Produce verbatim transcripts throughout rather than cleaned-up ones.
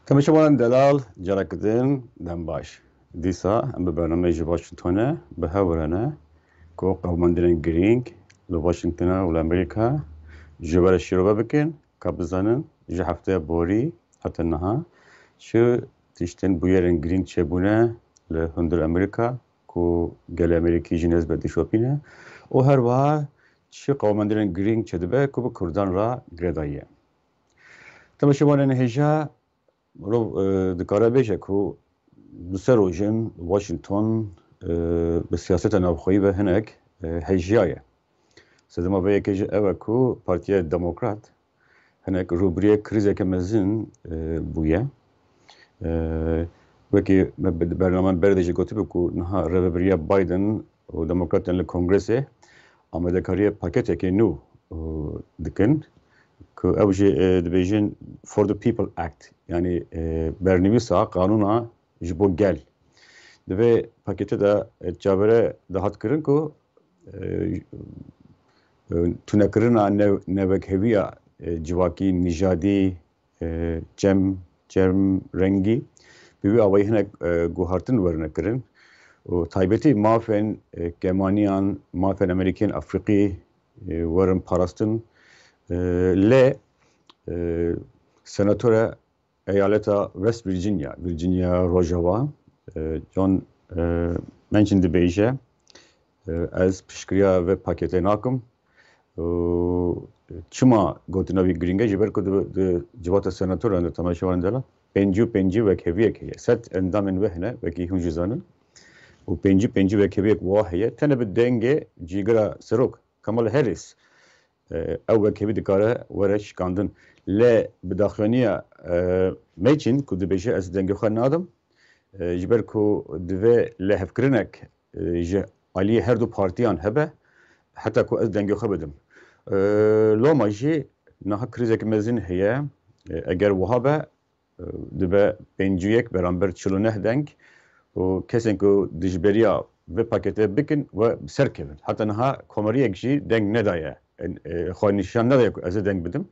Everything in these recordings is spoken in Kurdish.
Temaşevanên delal, careke din dem baş. Dîsa em bi bernameyê ji Washingtonê bi hev re ne ku qewmendinên girîng li Washingtona û li Amerîka ji we re şîrove bikin, ka bizanin ji hefteya borî heta niha çi tiştên bûyerên girîng çêbûne li hundir Amerîka ku gelê Amerîkî jî nez be dişopîne û her wiha çi qewmendinên girîng çêdibe ku bi Kurdan re girêdayî ye. Temaşevanên hêja, mirov, e, dikare bêje ku bi ser rojin Washington, e, bi siyaseta navxweyî ve hinek, e, hêjiyaye. Sedema vê yekê jî ew e ku Partiya Demokrat hinek rûbirûyê krîzeke mezin, e, bûye. E, wekî me bi bername ber de jî gotibû ku niha rêvebiriya Biden û demokratên li Kongresê amadekariyê paketekê nû, e, dikin ku ew jî, e, dibêjin For the People Act, yanî, e, bernivîsa qanûna ji bo gel. Di vê paketê de, e, çavere dihat kirin ku, e, e, tunekirina ne-, nevekheviya, e, civakî, nijadî, e, çem, çem rengî bi wî awayî hinek, e, guhartin werine kirin. Û taybetî mafên, e, kemaniyan, mafên Amerîkên Afrîqî, e, werin parastin. E, lê, e, senatora eyaleta West Virginia, Virginia Rojava, e, John, e, Manchin dibêje, e, ez piştgiriya vê paketê nakim. Û çima gotina wî girîng e? Ji ber ku di, di civata senatoran de, temaşevanên delal, pêncî û pêncî wekheviyek heye. Sed endamên we hene, wekî hûn jî zanin. Û pêncî pêncî wekheviyek wa heye. Tenê bi dengê cîgira serok Kamala Harris, e, ew wekhevî dikare were şikandin. Lê bi daxuyaniya, e, Manchin ku dibêje ez dengê xwe nadim, e, ji ber ku divê lihevkirinek, e, ji aliyê her du partiyan hebe, heta ku ez dengê xwe bidim. E, loma jî niha krîzeke mezin heye. E, eger wiha be, e, dibe pêncî û yek beramber çil û neh deng û kesên ku dijberiya vê paketê bikin we bi ser kevin. Heta niha komariyek jî deng nedaye. E, e, xwe nîşan nedaye ku ez ê deng bidim.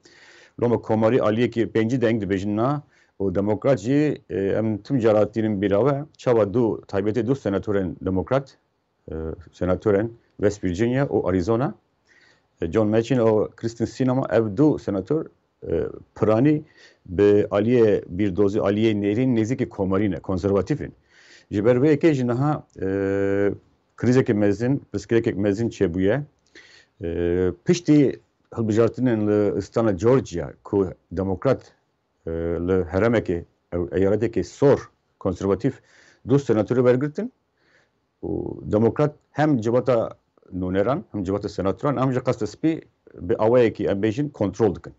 Loma komarî aliyekî pêncî deng dibêjin na û demokrat jî, e, em tim cara tînin bîra we çawa du, taybetî du senatorên demokrat, e, senatorên West Virginia û Arizona, e, John Manchin û Kyrsten Sinema, ev du senator, e, piranî bi aliyê bîrdozî, aliyê nêrîn nêzîkî komarî ne, konservatîf in. Ji ber vê yekê jî niha, e, krîzeke mezin, pirsgirêkek mezin çêbûye. E, piştî hilbijartinên li stana Georgia ku demokrat, e, li herêmekê, ew eyaletekê sor, konservatîf, du senatorî wergirtin û demokrat hem civata nûneran, hem civata senatoran, hem jî qesta spî bi awayekî em bêjin kontrol dikin.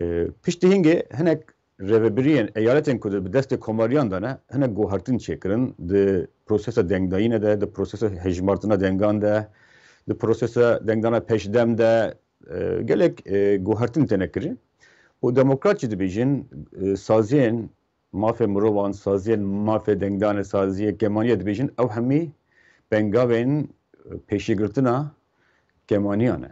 E, piştî hingê hinek rêvebiriyên eyaletên ku di bi destê komariyan de ne, hinek guhertin çêkirin di prosesa dengdayînê de, di prosesa hejmartina dengan de, di prosesa dengdana pêşdem de, e, gelek, e, guhertin têne kirin. Û demokrat jî dibêjin, e, saziyên mafê mirovan, saziyên mafê dengdanê, saziyê kemaniyê dibêjin, ew hemî pengavên, e, pêşîgirtina kemaniyan e.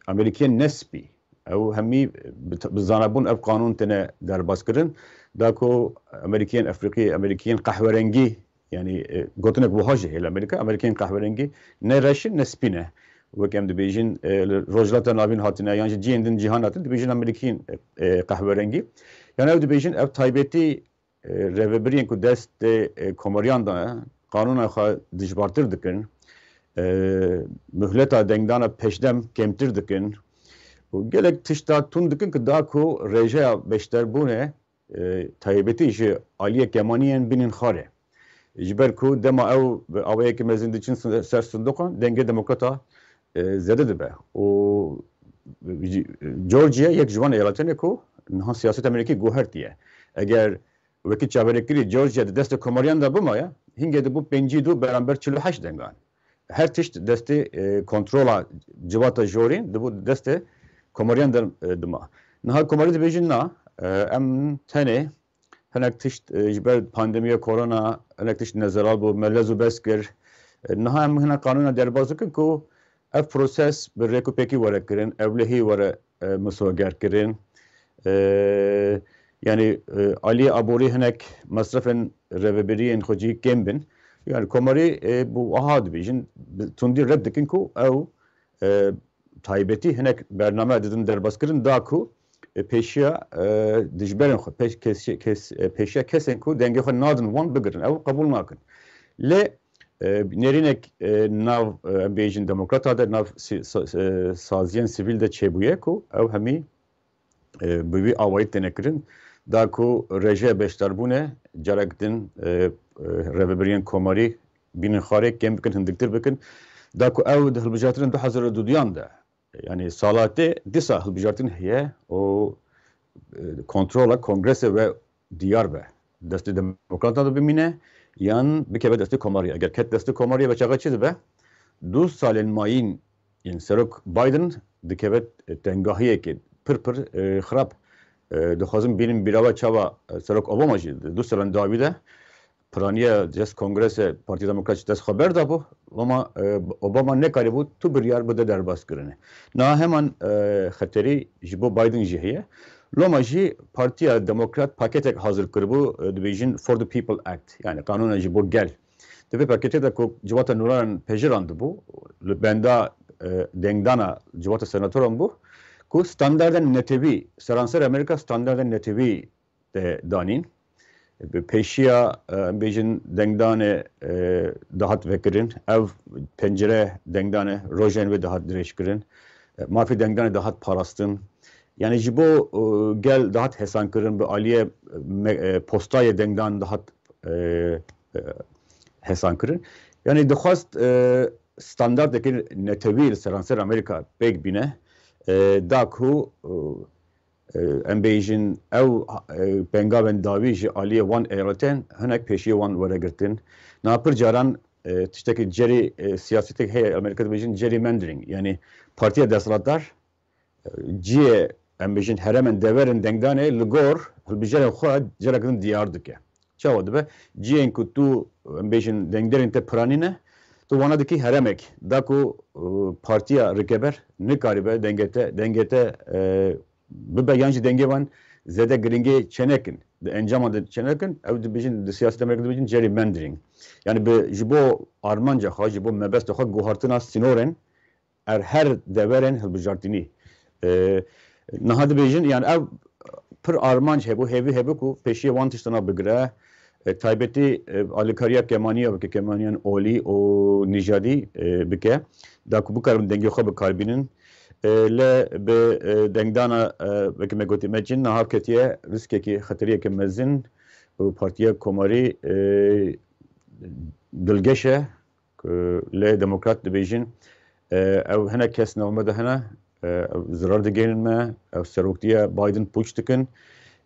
Amerîkiyên ne spî. Ew hemî bi, bi zanabûn ev qanûn têne derbas kirin. Da ku Amerîkiyên Efrîqî, Amerîkiyên qehwerengî, yanî, e, gotinek wiha jî heye li Amerîka, Amerîkiyên qehwerengî ne reş in, ne spî ne. Wek em dibêjin, e, li Rojhilata Navîn hatine, yan jî cihên din cîhan hatin, dibêjin Amerîkiyên, e, e, qehwerengî. Yanî ew dibêjin ev taybetî, e, rêvebiriyên ku destê, e, komariyan de ne, qanûna xwe dijbartir dikin, e, muhleta dengdana pêşdem kêmtir dikin û gelek tişta tund dikin ku da ku rêjeya beşderbûnê, e, taybetî ji aliyê kemaniyên bînin xwarê. Ji ber ku dema ew bi awayekî mezin diçin sin-, ser sindoqan, dengê demokrata, e, zêde dibe. Û Georgia yek ji van eyaleten e ku niha siyaseta Amerîkî guhertiye. Eger wekî çaverêkirî Georgia di destê komariyan de bimaya, hingê dibû pêncî du beramber çil û heşt dengan. Her tişt destê, e, kontrola civata jorîn dibû destê komariyan de, e, dima. Niha komarî dibêjin na, e, em tenê hinek tişt, e, ji ber pandemiya korona hinek tişt nezelal bû, me lez û bez kir. E, niha em hinek qanûna derbas dikin ku ev proses bi rêk û pêkî were kirin, ewlehî were, e, misoger kirin. E, Yanî e, aliyê aborî hinek mesrefên rêvebiriyên xwe cî kêm bin. Yanî komarî e, bi aha dibêjin, bi tundî red dikin ku ew e, taybetî hinek bername didin derbazkirin da ku e, pêşiya e, dijberên xwe, pêş, kes, kes, e, pêşiya kesên ku dengê xwe nadin wan bigirin. Ew qebûl nakin. Lê e, nêrînek e, nav e, em bêjin demokrata de, nav si, sa, e, saziyên sivîl de çêbûye ku ew hemî e, bi vî awayî têne kirin, da ku rêjeya beşdarbûne carek din e, e, rêvebiriyên komarî bînin xwarê, kêm bikin, hindiktir bikin, da ku ew di hilbijartinên du hezar û duduyan de, yanî sala tê dîsa hilbijartin heye û e, kontrola kongrese ve diyar be. Destê demokratan de bimîne yan bikeve destê komarî. Eger ket destê komarî ve çaxa çi dibe? Du salên mayîn Yên Serok Biden dikeve tengahiyekê pir pir e, xirab. E, dixwazim bînim bîrava çawa e, Serok Obama jî di du salan dawî de piraniya dest kongrese Partiya Demokrat ji dest xwe berdabû. Loma e, Obama nekarîbû tu biryar bide derbazkirinê. Niha heman e, xeterî ji bo Biden jî heye. Loma jî Partiya Demokrat paketek hazir kiribû, e, dibêjin For the People Act, yani qanûna ji bo gel. Di vê paketê de ku civata nûneran pejirandibû, li benda e, dengdana civata senatoran bû, ku standardên netewî, seranser Amerîka standardên netewî de danîn. Bi pêşiya e, em bêjin dengdanê e, dihat vekirin, ev pencere dengdanê rojên wê dihat dirêjkirin, e, mafê dengdanê dihat parastin. Yani ji bo e, gel dihat hesan kirin, bi aliyê me- e, postayê dengdan dihat e, e, hesan kirin. Yani dixwast e, standardekî netewî li seranser Amerîka pêk bîne, e, da ku e, e, em bêjin ew e, pengavên dawî ji aliyê wan eyaleten hinek pêşiyê wan were girtin. Niha pir caran e, tiştekî cerî e, siyasetek heye, Amerîka dibêjin gerrymandering, yani partiya desthilatdar cihê, em bêjin, heremên deverên dengdanê li gor hilbijarên xwe careke din diyar dike. Çawa dibe? Cihên ku tu, em bêjin, dengderên te piranî ne, tu wana dikî heremek. Da ku e, partiya rikeber nikaribe dengê te, dengê te e, bibe yan jî dengê wan zêde giringê çênekin. Di encaman de çênekin, ew dibêjin, di siyaseta Amerîka dibêjin gerrymandering. Yani bi, ji bo armanca xwe, ji bo mebesta xwe guhartina sînorên er her deverên hilbijartinî. E, niha dibêjin, yani ev pir armanc hebû, hêvî hebû ku pêşiyê wan tiştana bigire. E, taybetî e, alîkariya kemaniya bike, kemaniyên olî û nîjadî e, bike. Da ku bikarin dengê xwe bi kar bînin. E, lê bi e, dengdana e, wekî me gotî, me cin niha ketiye riskekî, xeteriyeke mezin û Partiya Komarî e, dilgeş e. Ku lê demokrat dibêjin, e, ew hinek kes nav me de hene, e, ew zirar digihînin me, ew seroktiya Biden pûç dikin.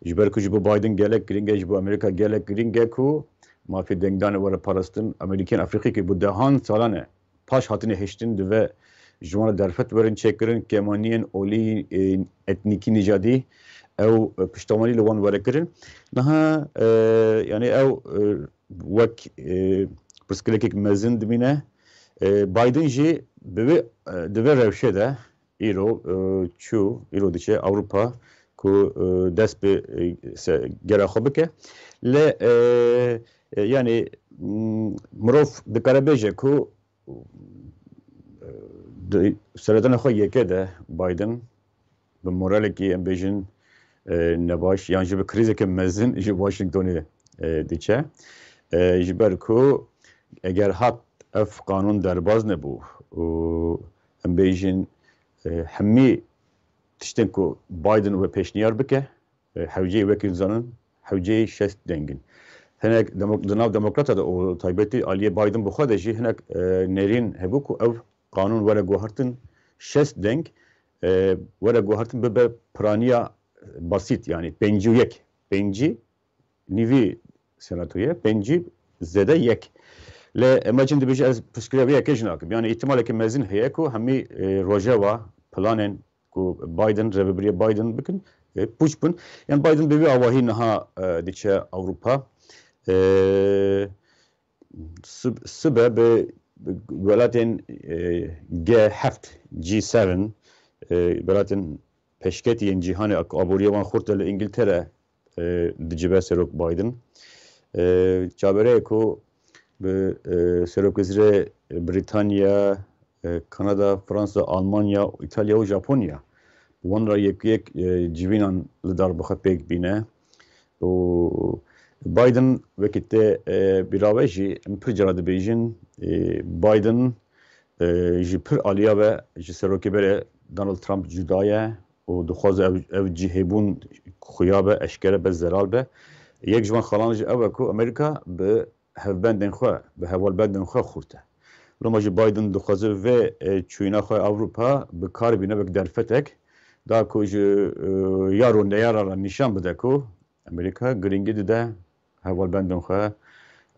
Ji ber ku ji bo Biden gelek girîng e, ji bo Amerîka gelek girîng e ku mafê dengdanê were parastin. Amerîkên Efrîqî ku bi dehan salan e paş hatine hiştin, divê ji wan re derfet werin çêkirin, kemaniyên olî, e, etnîkî, nîjadî, ew, e, piştewanî li wan were kirin. Niha, e, yani ew, e, wek e, pirsgirêkek mezin dimîne. E, Biden jî bi vê, e, di vê rewşê de îro e, çû, îro diçe Ewropa ku e, dest bi e, se, gera xwe bike. Lê e, e, yani m, mirov dikare bêje ku e, di seredana xwe yeke de Biden bi moralekî, em bêjin, e, nebaş yan jî bi krîzeke mezin ji Washingtonê e, diçe. E, ji ber ku eger hat ev qanûn derbaz nebû û em bêjin, e, hemî tiştên ku Biden wê pêşniyar bike, e, hewceyê wekî zanin, hewceyê şeş deng in. Hinek demo- di nav demokrata de û taybetî aliyê Biden bi xwe de jî hinek e, nêrîn hebû ku ev qanûn were guhertin, şeş deng e, were guhertin bibe piraniya basît, yani pêncî û yek, pêncî nîvî senatoyê, pêncî zêde yek. Lê Emma Cin dibêje, ez piştgiriya vê yekê jî nakim. Yani îhtimaleke mezin heye ku hemî e, rojeva planên ku Biden, rêvebiriyê Biden bikin, e, pûç bin. Yani Biden bi vî awahî niha e, diçe Ewropa. E, sib- sibe bi, bi welatên e, G heft, G seven, e, welatên pêşketî yên cîhanê, ku aboriya wan xurt e, li Îngiltere, e, dicive Serok Biden. E, çaverê ku bi, e, Serokwezîrê Brîtanya, e, Kanada, Fransa, Almanya, Îtalya û Japonya, wan re yek yek, e, civînan li dar bi xwe pêk bîne. Û Biden wekî te, e, bîra we jî em pir cara dibêjin, e, Biden, e, ji pir aliya ve ji serokê berê Donald Trump cuda ye û dixwaze ev, ev cihêbûn xuya be, eşkere be, zelal be. Yek ji van xalan jî ew e ku Amerîka bi hevbendên xwe, bi hevalbendên xwe xurt e. Loma jî Biden dixwaze vê, e, çûyîna xwe Ewropa bi kar bîne wek derfetek, da ku ji, e, yar û neyara re nîşan bide ku Amerîka girîngî dide hevalbendên xwe.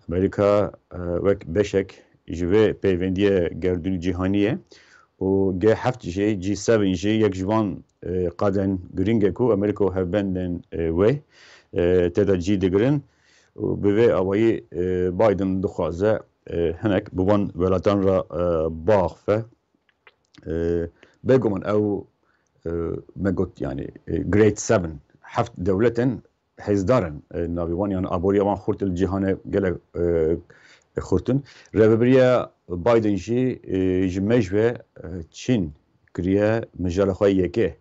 Amerîka, e, wek beşek ji vê peywendiyê gerdûnî cîhanî ye û G heft jî, G seven jî yek ji van, e, qadên girîng e ku Amerîka û hevbendên, e, wê, e, tê de cî digirin. Û bi vê awayî, e, Biden dixwaze, e, hinek bi van welatan re, e, biaxife. E, bêguman ew, e, me got, yani, e, Great Seven, heft dewletên hêzdar in, e, navê wan, yani aboriya wan xurt li cîhanê gelek, e, xurt in. Rêvebiriya Biden jî, e, ji me ji ve, e, Çîn kiriye mijara xwe yekê.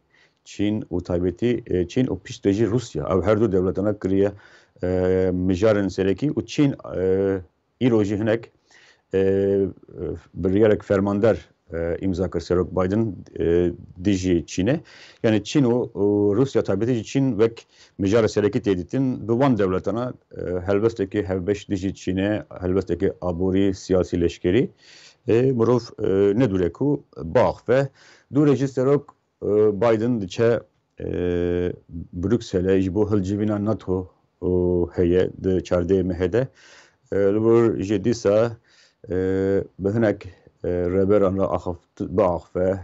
Çîn û taybetî, e, Çîn û pişt de jî Rûsya. Ew her du dewletana kiriye, e, mijarên serekî û Çîn, e, îro jî hinek, e, e, biryarek fermander, e, îmza kir Serok Biden, e, dijî Çînê. Yani Çîn û, û Rûsya taybetî jî Çîn wek mijara serekî tê dîtin. Bi wan dewletana, e, helwestekî hevbeş dijî Çînê, helwestekî aborî, siyasî, leşkerî, e, mirov, e, nedûre ku biaxife. Dûre jî Serok e, Biden diçe, e, Brukselê ji bo hilcivîna NATO, e, heye di çardehê mehê de. E, li vir jê dîsa, e, bi hinek, e, rêberan re axift-, biaxife,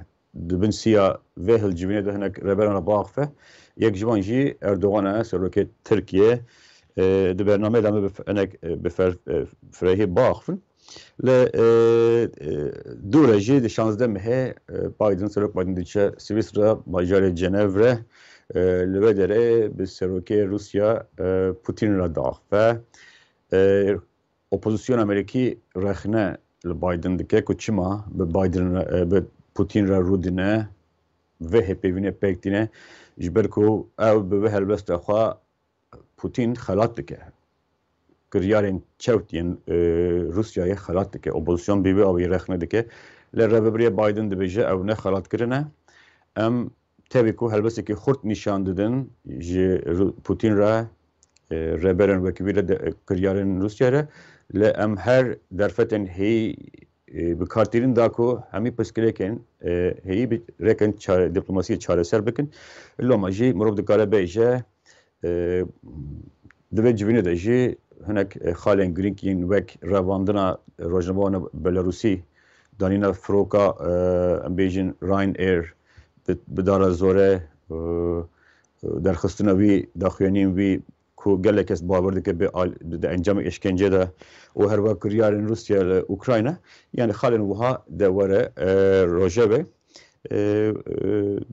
di bin siya vê hilcivînê de hinek rêberan re biaxife. Yek ji wan jî Erdogan e, serokê Tirkiyê. E, di bernameyê de em ê bi f-, hinek, e, bi fer-, e, firehî biaxifin. Li, e, e, dû re jî di şazdeh mehê, e, Biden, Serok Biden diçe Swîsra, bajarê Cenevre, e, li wê derê bi serokê Rûsya, e, Putin re diaxife. E, opozisyona Amerîkî rexne li Biden dike ku çima bi Biden re, e, bi Putin re rûdine, vê hêpêvînê pêk tîne, ji ber ku ew bi vê helwesta xwe Putin xelat dike. Kiryarên çewt yên, e, Rûsyayê xelat dike. Opozisyon bi vê awî rexne dike. Lê rêvebirê Biden dibêje ew ne xelat kirine. Em tevî ku helwestekî xurt nîşan didin ji Ru-, Putin re, e, rêberên wekî wî re de, e, kiryarên Rûsya re. Lê em her derfetên heyî, e, bi kar tînin da ku hemî pirsgirêkên, e, heyî bi rêkên çare-, diplomasiyê çareser bikin. Loma jî mirov dikare bêje, e, di vê civînê de jî hinek, e, xalên girîng yên wek revandina rojnamewana Belarusî, danîna firoka, e, em bêjin Ryanair bi, bi dara zorê, e, e, derxistina wî, daxuyaniyên wî ku gelek kes bawer dike bi al-, di encamê eşkencê de û herwa kiryarên Rûsya li Ukrayna, yani xalên wiha de were, e, rojevê. E, e,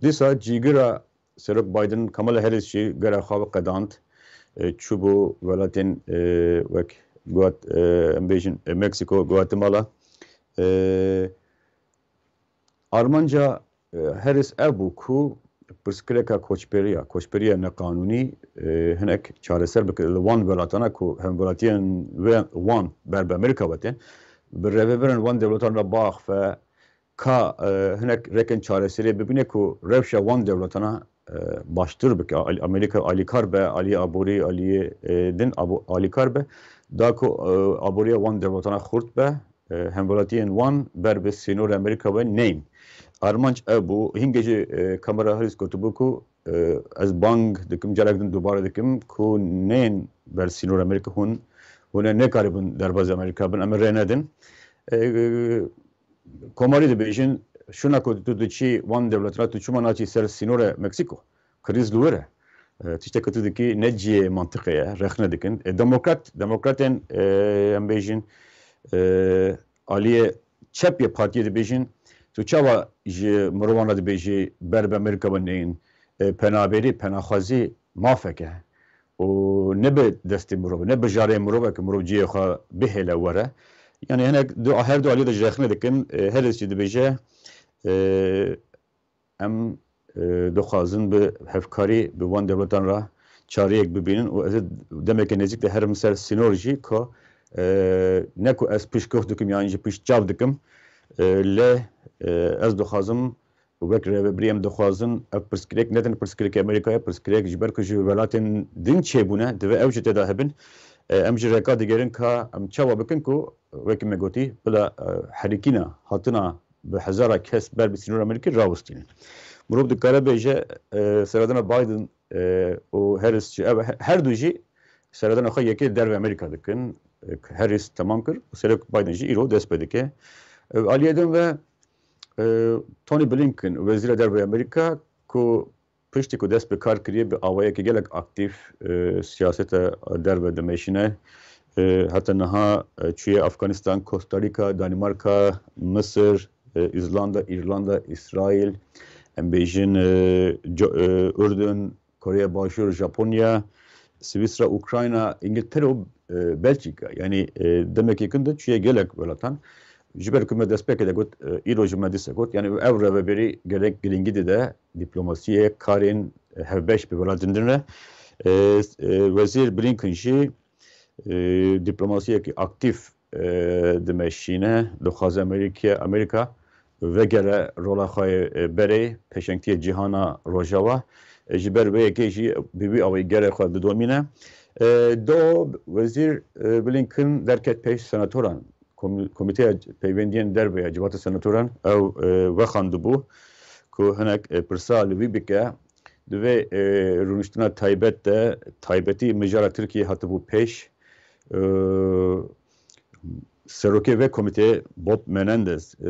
dîsa cîgira Serok Biden, Kamala Harris jî gera xwe qedand, e, çûbû welatên, e, wek Guat-, e, em bêjin, e, Mexico, Guatemala. E, armanca, e, Harris ev bû ku pirsgirêka koçberiya, koçberiya neqanûnî, e, hinek çareser bike. Li wan welatana ku hemwelatiyên we-, wan ber bi Amerîka ve tên, bi rêvebirên wan dewletan re biaxife, ka, e, hinek rêkên çareseriyê bibîne ku rewşa wan dewletana, e, baştir bike. Al-, Amerîka alîkar be, aliyê aborî, aliyê, e, din abo-, alîkar be. Da ku, e, aboriya wan dewletana xurt be, e, hemwelatiyên wan ber bi sînorê Amerîka ve neyên. Armanc ev bû. Hingê jî, e, Kamala Harris gotibû ku, e, ez bang dikim, carek din dubare dikim ku neyên ber sînorê Amerîka hûn, hûn ê nekaribin derbazî Amerîka bin, em ê rê nedin. E, Komarî dibêjin, şûna ku tu diçî wan dewletana, tu çima naçî ser sînorê Meksîko? Krîz li wir e. E, tiştek ku tu dikî ne cihê mantiqê ye, rexne dikin. E, demokrat, demokratên, e, em bêjin, e, aliyê çep yê partiyê dibêjin, tu çawa ji mirovan re dibêjî ber bi Amerîka ve neyên? E, penaberî, penaxwazî mafek e. û ne bi destê mirov, ne bi jarê mirov e ku mirov cihê xwe bihêle were. Yani hinek du, her du aliyê de jî rexne dikin. E, Harris jî dibêje, e, em, e, dixwazin bi hevkarî bi wan dewletan re çareyek bibînin û ez ê demeke nêzîk de herim ser sînor jî ku, e, ne ku ez piştguh dikim yan jî pişt çav dikim, e, lê, e, ez dixwazim wek rêvebirî em dixwazin ev pirsgirêk ne tenê pirsgirêkê Amerîkayê, pirsgirêk ji ber ku ji welatên din çêbûne, divê ew jî tê de hebin. E, em jî rêka digerin ka em çawa bikin ku, wekî me gotî, bila, e, herikîna hatina bi hezara kes ber bi sînora Amerîkî rawestînin. Mirov dikare bêje, e, seredana Biden, e, û Harris jî, ev he-, her du jî seredana xwe yekê derve Amerîka dikin. E, Harris temam kir û serok Biden jî îro dest pê dike. E, aliyê din ve, e, Tony Blinken, wezîra derve Amerîka, ku piştî ku dest bi kar kiriye, bi awayekî gelek aktîf, e, siyaseta derve dimeşîne. E, heta niha, e, çûye Afganistan, Costa Rica, Danimarka, Misir, e, Îzlanda, Îrlanda, Îsraîl, em bêjin, e, Co-, e, Urdun, Koreya Başûr, Japonya, Swîsra, Ukrayna, Îngiltere û, e, Belçîka. Yanî, e, demekê kin de çûye gelek welatan. Ji ber ku me destpêkê de got, e, îro jî me dîsa got, yanî ev rêvebirî gelek girîngî dide dîplomasiyê, karên, e, hevbeş bi welatên din re. E, e, Wezîr Blinken jî, e, dîplomasiyekî aktîf, e, dimeşîne, dixwaze Amerîka, Amerîka vegere rola xwe yê, e, berê pêşengtiyê cîhana Rojava. E, ji ber vê yekê jî bi wî awayî gere xwe didomîne. E, do Wezîr, e, Blinken derket pêş senatoran. Komî-, Komîteya Peywendiyên Derve ya Civata Senatoran ew, e, vexwendibû ku hinek, e, pirsa li wî bike. Di vê, e, rûniştina taybet de, taybetî mijara Tirkiyê hatibû pêş. E, Serokê vê komîteyê Bob Menendez, e,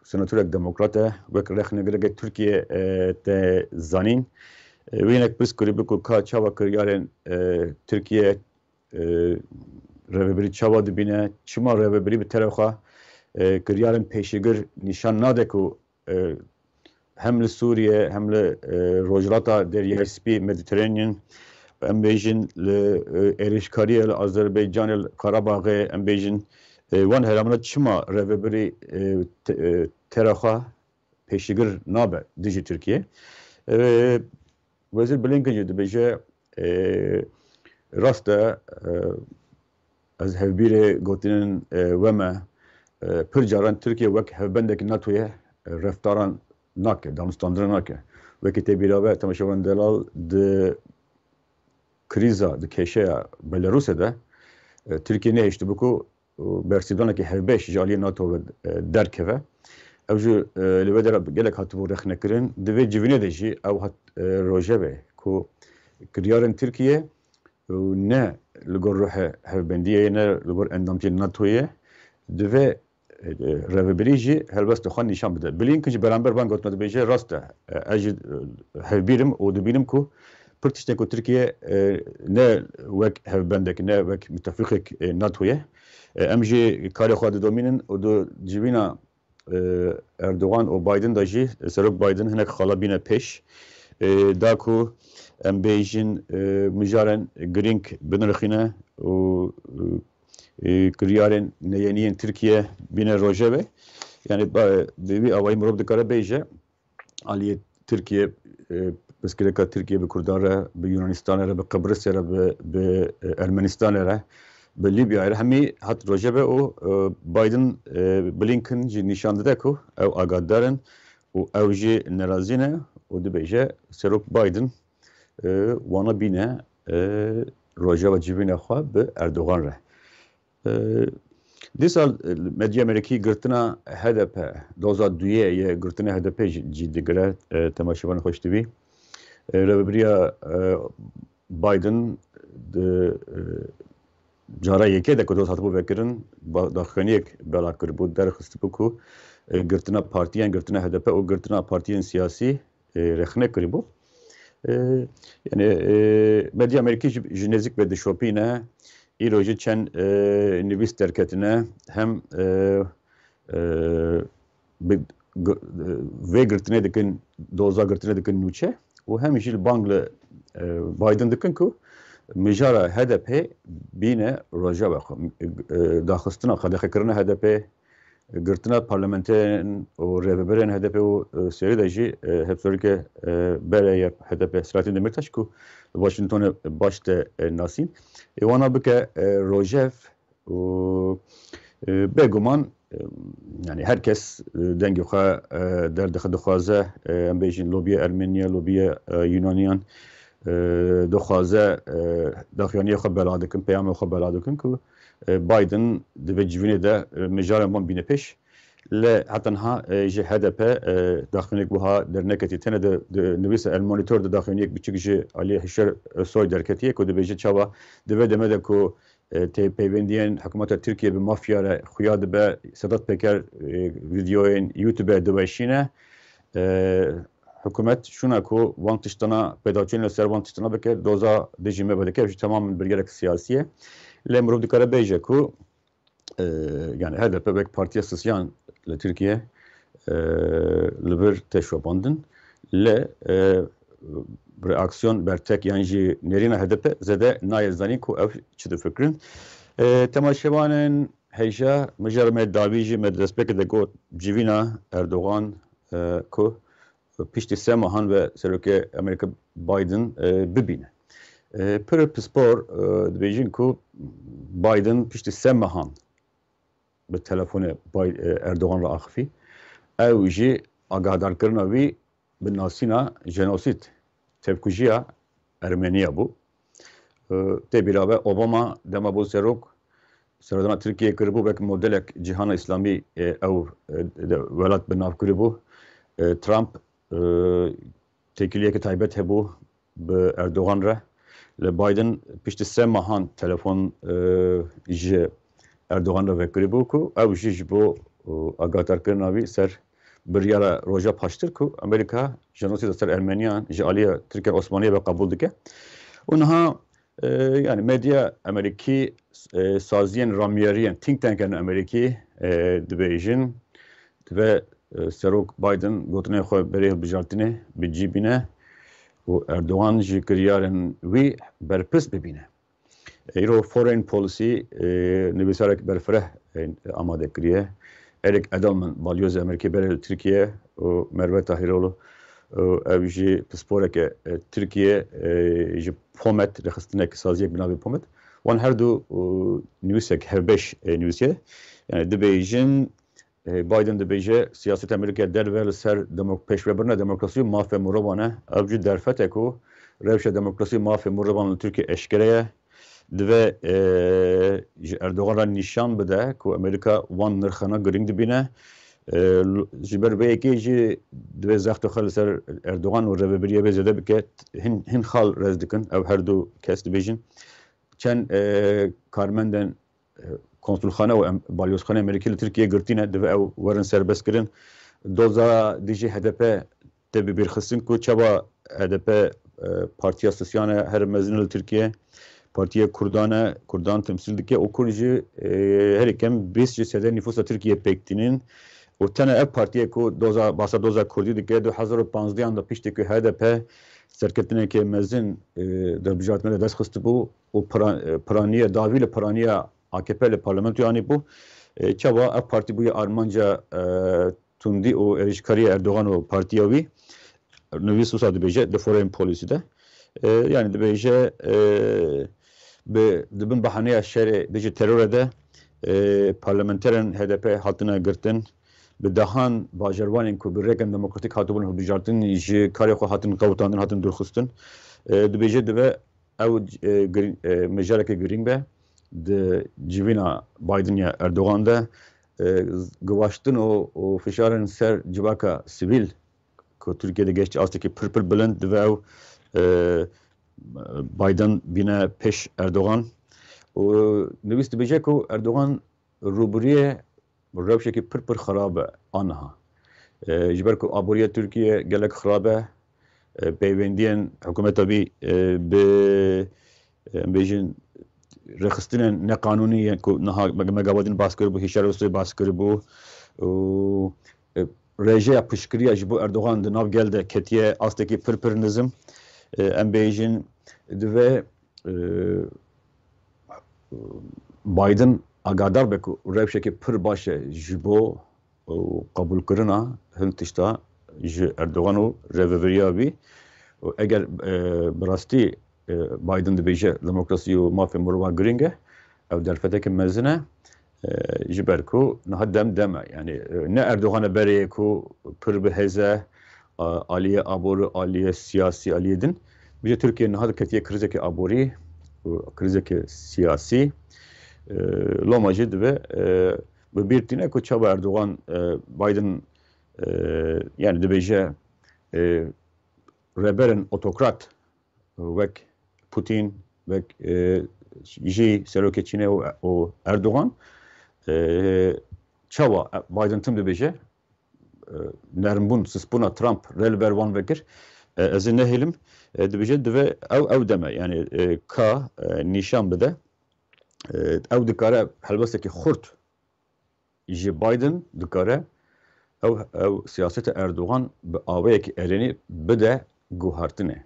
senatorek demokrat e, wek rexnegereke Tirkiyê, e, tê zanîn. E, wî hinek pirs kirî bû ku ka çawa kiryarên, e, Tirkiye, e, rêvebirî çawa dibîne, çima rêvebirî bi terê xwe, e, kiryarên pêşîgir nîşan nade ku, e, hem li Sûriye, hem li, e, Rojhilata Deryayê Spî, Mediterranean, em bêjin li, e, êrîşkariyê li Azerbaycanê, li Qarabaxê, em bêjin, e, wan heramana çima rêvebirî, e, te-, e, terê xwe pêşîgir nabe dijî Tirkiye. E, Wezîr Blinken jî dibêje, e, rast e, e, ez hevbîrê gotinên, e, we me, e, pir caran Tirkiye wek hevbendek NATOyê, e, reftaran nake, danûstandina nake. Wekî tê bîra we, temaşevan delal, di krîza, di kêşeya Belarusê de, e, Tirkiye nehiştibû ku û bersîvdanekî hevbeş ji aliyê NATO ve, e, derkeve. Ew jî, e, li vê dera gelek hatibû rexnekirin. Di vê civînê de jî ew hat, e, rojevê ku kiryarên Tirkiye û ne li gor ruhê hevbendiyê ye, ne li gor endamtiyên NATOyê, divê, e, rêvebirî jî helbestê xwe nîşan bide. Blinken jî beramber van gotina dibêje, rast e. E, ez jî, e, hevbîr im û dibînim ku pir tiştên ku Tirkiye, e, ne wek hevbendek, ne wek mitefiqek, e, NATOyê. E, em jî karê xwe didomînin û di civîna, e, Erdogan û Biden de jî, e, Serok Biden hinek xala bîne pêş. E, da ku em bêjin, e, mijarên girîng binirxîne û, e, e, kiryarên neyeniyên Tirkiye bîne rojevê. Yani, ba-, bi vî awayî mirov dikare bêje, aliyê Tirkiye, e, pirsgirêka Tirkiye bi Kurdan re, bi Yunanistanê re, bi Qibrisê re, bi, bi, e, Ermenistanê re, bi Lîbyayê re hemî hat rojevê û, e, Biden, e, Blinken jî nîşan dide ku ew agahdar in û ew jî nerazî ne û dibêje Serok Biden, e, wana bîne, e, rojeva civîna xwe bi Erdogan re. E, dîsa, e, medya Amerîkî girtina H D P, doza duyê ye girtina H D P jî, cî digire, e, temaşevanê xweş dibî. E, rêvebiriya, e, Biden di, e, cara yekê de ku doz hatibû vekirin, ba-, daxuyaniyek bela kiribû, derxistibû ku, e, girtina partiyan, girtina H D P û girtina partiyên siyasî, e, rexne kiribû. E, yani, e, medya Amerîkî ji, ji nêzîk ve dişopîne. Îro jî çend, e, nivîs derketine. Hem, e, e, bi, g-, e, vê girtinê dikin, doza girtinê dikin nûçe û hem jî li bang li, e, Biden dikin ku Mijara H D P bîne Rojava xwe. E, daxistina qedexekirina H D P, girtina parlamenterên û rêveberên H D P û, e, serî de jî, e, hevserokê, e, berê ya H D P Selahattin Demirtaş ku li Washingtonê baş te, e, nasîn. Ê wana bike, e, rojev û, e, bêguman, e, yani her kes, e, dengê xwe, e, derdixe, dixwaze, e, em bêjin lobiya Ermeniya, lobiya, e, Yunaniyan, e, dixwaze, e, daxuyaniya xwe bela dikin, peyama xwe bela dikin ku, e, Biden di vê civînê de, e, mijaran wan bîne pêş. Lê heta niha, e, ji H D P, e, daxuyanek wiha derneketî. Tenê di, di nivîsa El Monitor de daxuyaniyek biçûk ji aliyê Hişyar Soy derketiye ku dibêje çawa di vê demê de ku, e, tê peywendiyên hikûmeta Tirkiye bi mafya re xuya dibe, Sedat Peker, e, vîdeoyên YouTube diweşîne. E, hikûmet şûna ku wan tiştana pêdaçûn li ser wan tiştana bike, doza dijî me vedike, ev jî temamen biryarek siyasî ye. Lê mirov dikare bêje ku, e, yani H D P wek partiya sisiyan li Tirkiye, e, li vir tê şopandin. Lê, e, reaksiyon bertek yan jî nêrîna H D P zêde nayê zanîn ku ev çi difikirin. E, temaşevanên hêja, mijara me dawî jî me di destpêkê de got civîna Erdogan, e, ku piştî sê mehan ve serokê Amerîka Biden, e, bibîne. E, pir pispor, e, dibêjin ku Biden piştî sê mehan bi telefonê Bay-, e, Erdogan re axifî. Ew jî agahdarkirina wî bi nasîna jenosîd, tevkujiya Ermeniya bû. E, tê bîra be Obama dema bû serok, seredana Tirkiye kiribû wek modelek cîhana Îslamî, e, ew, e, de welat bi nav kiribû. E, Trump, e, têkiliyeke taybet hebû bi Erdogan re. Li Biden piştî sê mehan telefon, e, ji Erdogan re vekiribû ku ew jî ji bo, e, agadarkirina wî ser biryara roja paştir ku Amerîka jenosîda ser Ermeniyan ji aliya Tirkiya Osmaniye ve qebûl dike. Û niha, e, yani medya Amerîkî, e, saziyên ramyeriyên, think tankên Amerîkî, e, dibêjin, divê, e, Serok Biden gotinên xwe berê hilbijartinê bi cî bîne û Erdogan ji kiryarên wî berpirs bibîne. Îro Foreign Policy, e, nivîsarek berfireh, e, amade kiriye. Eric Edelman, balyozê Amerîkê berê li Tirkiye û Merve Tahiroğlu, e, ew jî pisporeke, e, Tirkiye, e, ji POMET, rêxistinek saziyek bi navê POMET. Wan her du, e, nivîsek hevbeş, e, nivîsiye. Yani dibêjin, e, Biden dibêje, siyaseta Amerîkaya derve li ser demok-, pêşvebirina demokrasî û mafê mirovan e. Ev jî derfet e ku rewşa demokrasî û mafê mirovan li Tirkiye eşkere ye. Divê, e, ji Erdogan re nîşan bide ku Amerîka wan nirxana girîng dibîne. E, l-, ji ber vê yekê jî divê zextê xwe li ser Erdogan û rêvebiriyê vê zêde bike. Hin, hin xal rez dikin. Ev her du kes dibêjin. Çend, e, karmendên, e, konsulxane û em-, balyozxanê Amerîkî li Tirkiye girtîne, divê ew werin serbestkirin. Doza dijî H D P tê bibîrxistin ku çawa H D P, e, partiya sisyan e, her mezin li Tirkiye, partiya Kurdan e, Kurdan temsîl dike û Kurd jî, e, herî kem bîst ji sedê nîfusa Tirkiye pêk tînin. Û tene ev partiyê ku doza, bahsa doza Kurdî dike, du hezar û panzdeh de piştî ku H D P serketineke mezin, e, di hilbijartinê de dest xistibû û pira-, e, piraniye, dawî li piraniya A K P li parlamentoyê anîbû. E, çawa ev partî bûye armanca, e, tundî û êrîşkariya Erdogan û partiya wî, nivîs wisa dibêje di Foreign Policy de. E, yani dibêje, e, bi, di bin bahaneya şerê dijî terorê de, e, parlamenterên H D P hatine girtin, bi dehan bajarvanên ku bi rêkên demokratîk hatibûn hilbijartin, ji karê xwe hatin qewtandin, hatin dûrxistin. E, dibêje divê ew, e, girî-, e, mijareke girîng be di civîna Biden ya Erdogan de, e, giwaştin û, û fişarên ser civaka sivîl ku Tirkiye de geştî astekî pir pir bilind, divê ew, e, Biden bîne pêş Erdogan. Û nivîs dibêje ku Erdogan rûbirûyê rewşekî pir pir xirab e aniha. E, ji ber ku aboriya Tirkiye gelek xirab e, e, peywendiyên hikûmeta wî, e, bi, e, em bêjin, rêxistinên neqanûnî yên ku niha me, me gava din bas kiribû, Hişyar Ulusoy bas kiribû û, e, rêjeya piştgiriya ji bo Erdogan di nav gel de ketiye astekî pir pir nizim. E, em bêjin, divê e, Biden agadar be ku rewşekê pir baş e ji bo, e, qebûlkirina hin tişta ji Erdogan û rêvebiriya wî. Û eger, e, bi rastî, e, Biden dibêje demokrasî û mafê mirovan girîng e, ew derfeteke mezin e. E, ji ber ku niha dem dem e. Yani, e, ne Erdogan e berê ku pir bi hêz e, a-, aliyê aborî, aliyê siyasî, aliyê din. Bije Tirkiye niha diketiye krîzeke aborî û krîzeke siyasî. E, loma jî dibe, e, bi bîr tîne ku çawa Erdogan, e, Biden, e, yani dibêje, e, reberên otokrat wek Putin, wek, e, jî serokê Çînê û, û Erdogan, e, çawa Biden tim dibêje, e, nermbûn, sisbûna Trump re li ber wan vekir, e, ez ê nehêlim, e, dibêje dibe ew, ew deme, yani, e, ka, e, nîşan bide, e, ew dikare helwestekî xurt ji Biden dikare ew, ew siyaseta Erdogan bi awayekî erênî bide guhartinê.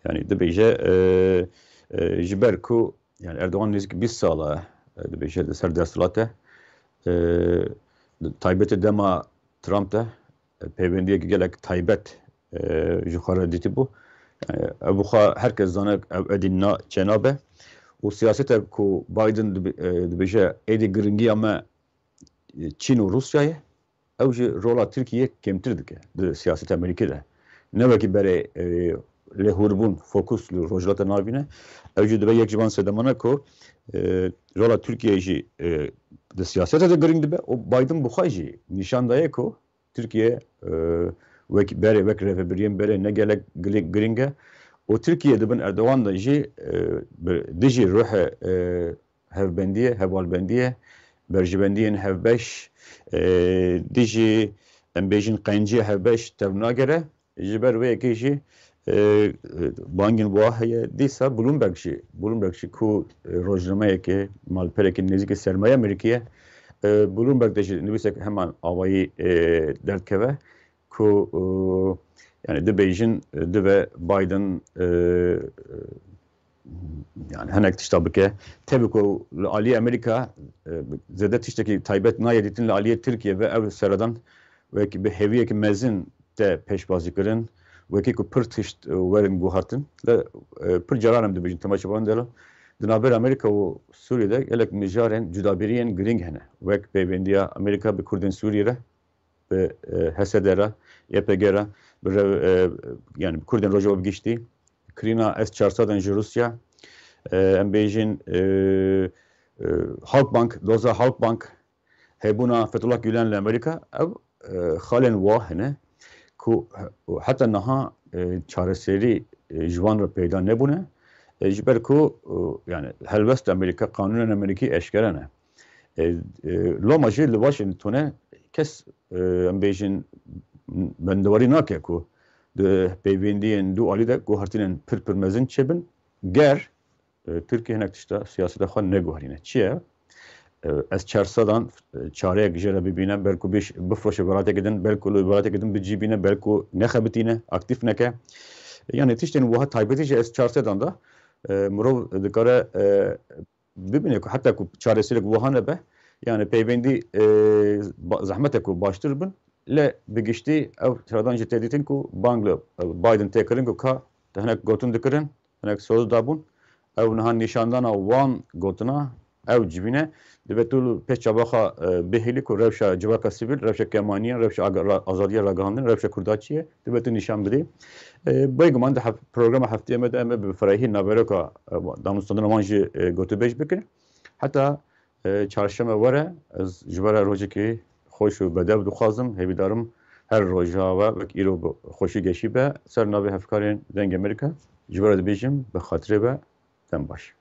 Yani dibêje, e, e, ji ber ku, yani Erdogan nêzîk bîst sala, e, dibêje li ser desthilat e. E, taybetê dema Trump de, e, peywendiyek gelek taybet, e, ji xwe re dîtibû. Yani ev bi xwe her kes zane ev êdî na çênabe. Û siyaseta ku Biden dibi-, e, dibêje êdî giringiya me Çîn û Rûsyayê, ew jî rola Tirkiyê kêmtir dike di siyaseta Amerîkê de. Ne wekî berê, e, lêhûrbûn, fokus li Rojhilata Navîn e. Ew jî dibe yek ji van sedemane ku, e, rola Tirkiyê jî, e, di siyaseta de girîng dibe û Biden bi xwe jî nîşan daye ku Tirkiye, e, wek berê, wek rêvebiriyên berê ne gelek gili-, girîng e û Tirkiye di bin Erdogan de jî, e, bi, dijî ruhê, e, hevbendiyê, hevalbendiyê, berjibendiyên hevbeş, e, dijî, em bêjin, qenciyê hevbeş tevnagere. Ji ber wê yekê jî, e, e, bangên wiha heye. Dîsa Bloomberg jî, Bloomberg jî ku, e, rojnameyekê, malperekî nêzîkî sermaye Amerîkî ye, e, Bloomberg de jî nivîsek heman awayî, e, derdikeve ku, e, yani dibêjin, e, dibe Biden, e, e, yani hinek tişta bike. Tevî ku li aliyê Amerîka, e, zêde tiştekî taybet nayê dîtin, li aliyê Tirkiye ve ev seredan wek bi hêviyek mezin te pêşbazî kirin, wekî ku pir tişt, e, werin guhartin. Lê, e, pir caran em dibêjin temaşevan delal, di navbera Amerîka û Sûriyê de gelek mijarên cudabiriyên girîng hene. Wek peyvendiya Amerîka bi Kurdên Sûriyê re, bi, e, H S D re, Y P G re, bi rev-, e, yani bi Kurdên Rojava bi giştî, kirîna S çar sed an ji Rûsya, e, em bêjin, e, e, Halkbank, doza Halkbank, hebûna Fethullah Gulen li Amerîka, ev, e, xalên wa hene ku he-, heta niha, e, çareserî, e, ji wan re peyda nebûne. E, ji ber ku, e, yani helwest Amerîka, qanûnên Amerîkî eşkere ne. E, e, loma jî li Washingtonê kes, e, em bêjin, bendewarî nake ku di peyvendiyên du alî de guhertinên pir pir mezin çêbin. Ger, e, Tirkiye hinek tişta siyaseta xwe neguherîne. Çi ye? E, S çar sed an, e, çareyek jê re bibîne, belku biş-, bifroşe welatekê din, belku li welatekê din bicîbîne, belku nexebitîne, aktîf neke. Yani tiştên wiha taybetî ji S çar sed an de, e, mirov dikare, e, bibîne ku heta ku çareserek wiha nebe, yani peywendî, e, ba-, zehmet e ku baştir bin, lê bi giştî ew tiradan jî tê dîtin ku bang li, e, Biden tê kirin ku ka te hinek gotin dikirin, hinek soz dabûn. Ew niha nîşandana wan gotina, ew civîne. Dibe tu li pêş çava xwe, e, bihêlî ku rewşa civaka sivîl, rewşa kêmaniyan, rewşa aga-, ra-, azadiya ragihandin, rewşa Kurda çi ye, dibe tu nîşan bidî. E, bêguman di hef-, programa hefteyê me de em ê bi firehî naveroka, e, danûstandina wan jî, e, gotûbêj bikin. Heta, e, çarşeme were, ez ji we re rojekî xweş û bedew dixwazim. Hêvîdarim her roja we wek îro bi xweşî geşî be. Ser navê hevkarên Dengê Amerîka ji we re dibêjim, bi xatirê we, dem baş.